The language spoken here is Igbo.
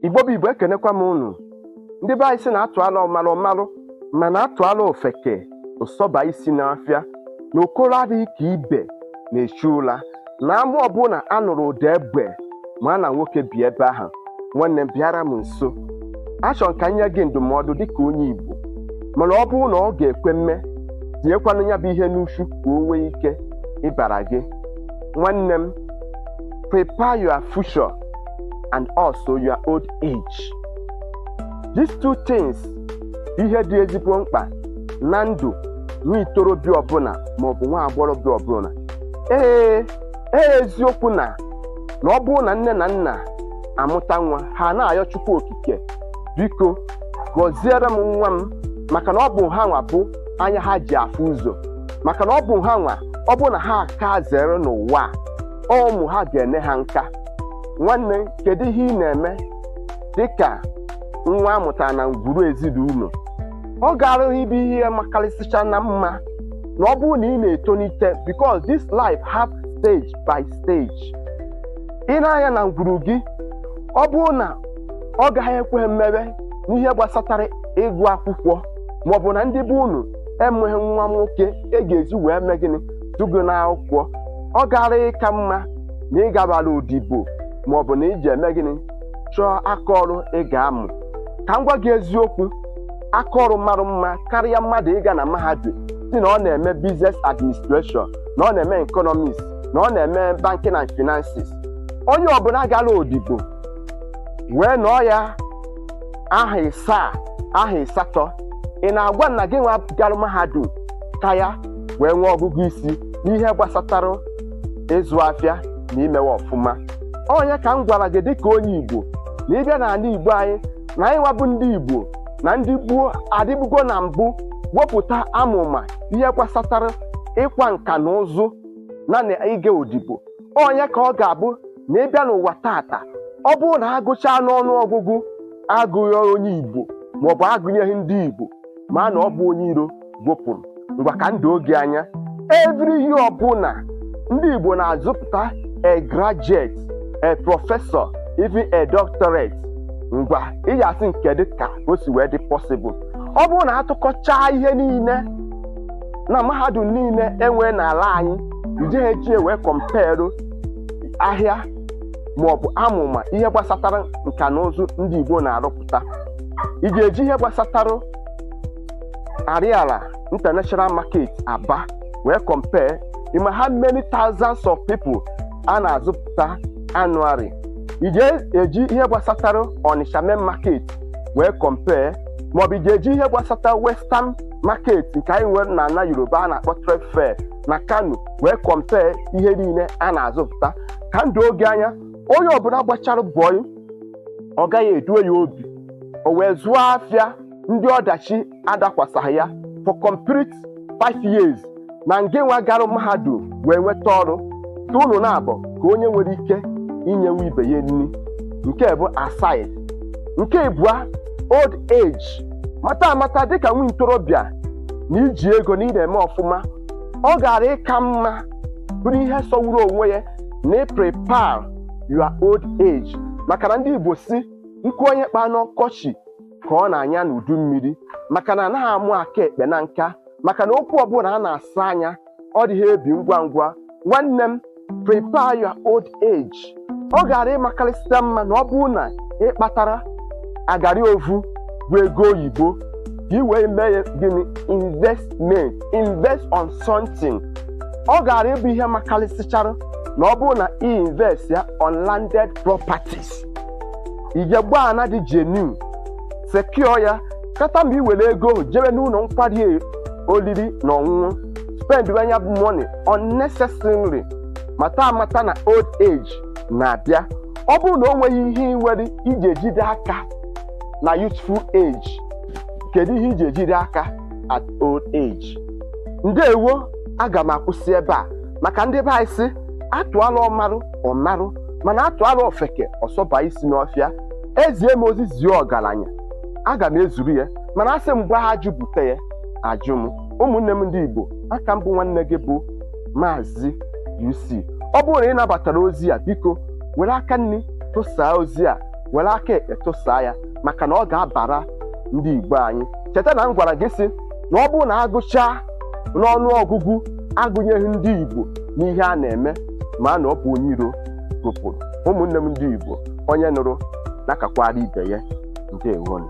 Igbo bụ Igbo, ekenekwa m unu. Ndị be anyị sị na atụala ọmalụ ọmalụ, mana atụala ofeke ụsọba isi n'afịa, na okoro adịghị ka ibe na-echu ụla na ama ọbụla a nụrụ ụda egbe ma na nwoke bi ebe ahụ. Nwanne m, bịara m nso, achọrọ ka m nye gị ndụmọdụ dịka onye Igbo, mana ọ bụrụ na ọ ga-ekwe mme, tinyekwanụ ya bụ ihe n'uchu ka o nwee ike ịbara gị. Nwanne m, prepare your future and also your old age. These two things, ihe dị ezigbo mkpa na ndụ nwa itorobịa ọbụla maọbụ nwa agbọghọbịa ọbụla. Ee, eziokwu na ọ bụrụ na nne na nna amụta nwa, ha na-ayọ Chukwu Okike, biko gọziere m nwa m, maka na ọ bụ ha nwa bụ anya ha ji afụ ụzọ, maka na ọ bụ ha nwa, ọ bụ na ha aka zere n'ụwa a, ụmụ ha ga-ene ha nka. Nwanne, kedu ihe ị na-eme dịka nwa amụtara na ngwuru ezinụlọ? Ọ gara ịbụ ihe makarịsịcha na mma na ọ bụrụ na ị na-etolite, because this life have stage by stage. Ị na-anya na ngwuru gị, ọ bụrụ na ọ gaghị ekwe mmebe n'ihe gbasatara ịgụ akwụkwọ, maọbụ na ndị be unu enweghị nwa nwoke e ga-eji wee mee gịnị dugo n'akwụkwọ, ọ gara ịka mma na ị gabara odibo, maọbụ na iji eme gịnị, chọọ aka ọrụ ị ga-amụ. Ka m gwa gị eziokwu, aka ọrụ mara mma karịa mmadụ ịga na mahadum si na ọ na-eme business administration, na ọ na-eme economics, na ọ na-eme banking and finances. Onye ọbụla gara odibo wee nọọ ya aha 7, aha 8, ị na-agwa na gị nwa gara mahadum ka ya wee nwee ọgụgụ isi n'ihe gbasatara ịzụ afịa na imewe ọfụma. Onye ka m gwara gị dịka onye Igbo, na ịbịa n'ala Igbo anyị, na anyị nwabụ ndị Igbo na ndị gboo adịbugo na mbụ wepụta amụma ihe gbasatara ịkwa nka na ụzụ na ịga odibo. Onye ka ọ ga-abụ na ịbịa n'ụwa tata, ọ bụrụ na agụchaa n'ọnụ ọgụgụ, agụghị onye Igbo maọbụ agụnyeghị ndị Igbo, ma na ọ bụ onye iro wepụrụ. Ngwa, ka ndụ oge anya, every year ọbụla ndị Igbo na-azụpụta a graduate, a professor, even a doctorate. Ngwa, ị ga-asị nke dị ka o si wee dị possible? Ọ bụrụ na atụkọchaa ihe niile na mahadum niile enwee n'ala anyị, ijeghi eji wee compare ahịa maọbụ amụma ihe gbasatara nka na ụzụ ndị Igbo na-arụpụta, ị ga-eji ihe gbasatara Ariaria International Market Aba wee compare ịma how many thousands of people a na-azụpụta annually? Ị ga-eji ihe gbasatara Onitsha Main Market wee compare, maọbụ ị ga-eji ihe gbasatara Western Market nke anyị nwere na ala Yoruba a na-akpọ Trade Fair na Kano wee compare ihe niile a na-azụpụta? Ka ndụ oge anya, onye ọbụla gbachara boy, ọ gaghị eduo ya obi o wee zụọ afịa ndị ọdachi adakwasaghị ya for complete 5 years, na nge nwa gara mahadum wee nweta ọrụ tụnụ na abụ ka onye nwere ike inyenwe ibe ya nri. Nke bụ aside. Nke ịbụa, old age. Mata amata dịka nwa ntorobịa na iji ego na ị na-eme ọfụma, ọ gara ịka mma bụrụ ihe sọwuru onwe ya na ị prepare your old age, maka na ndị Igbo si nkụ onye kpaa n'ọkọchị ka ọ na-anya n'udu mmiri, maka na anaghị amụ aka ekpe na nka, maka na okwu ọbụla a na-asa anya ọ dịghị ebi ngwa ngwa. Nwanne m, prepare your old age. Ọ gara ịmakarịsịa mma na ọ bụrụ na ị kpatara agari ovu bụ ego oyibo, ka ị wee mee ya gịnị? Investment. Invest on something. Ọ gara ịbụ ihe makarịsịchara na ọ bụrụ na ị invest ya on landed properties, ije gbaa ana dị genuine, secure ya, kata ma ị were ego ahụ jebe n'ụlọ nkwari oriri na ọṅụṅụ, spend ya bụ money unnecessarily. Mata amata na old age na-abịa. Ọ bụrụ na o nweghị ihe ị nwere iji ejide aka na youthful age, kedu ihe iji ejide aka at old age? Ndewo, aga m akwụsị ebe a, maka ndị be anyị sị atụala ọmarụ ọmarụ, mana atụala ofeke ọsọba isi n'ọfịa. Ezie m ozi zie ọgaranya, aga m ezuru ya, mana asị m gwa ha jupụta ya ajụ m. Ụmụnne m ndị Igbo, aka mbụ nwanne gị bụ Maazị UC. Ọ bụrụ na ị nabatara ozi a, biko were aka nri tụsaa ozi a. Were aka ekpe tụsaa ya, maka na ọ ga-abara ndị Igbo anyị. Cheta na m gwara gị sị na ọ bụrụ na agụchaa n'ọnụ ọgụgụ agụnyeghị ndị Igbo n'ihe a na-eme, ma na ọ bụ onye iro gụpụrụ. Ụmụnne m ndị Igbo, onye nụrụ nakakwara ibe ya. Ndewonu.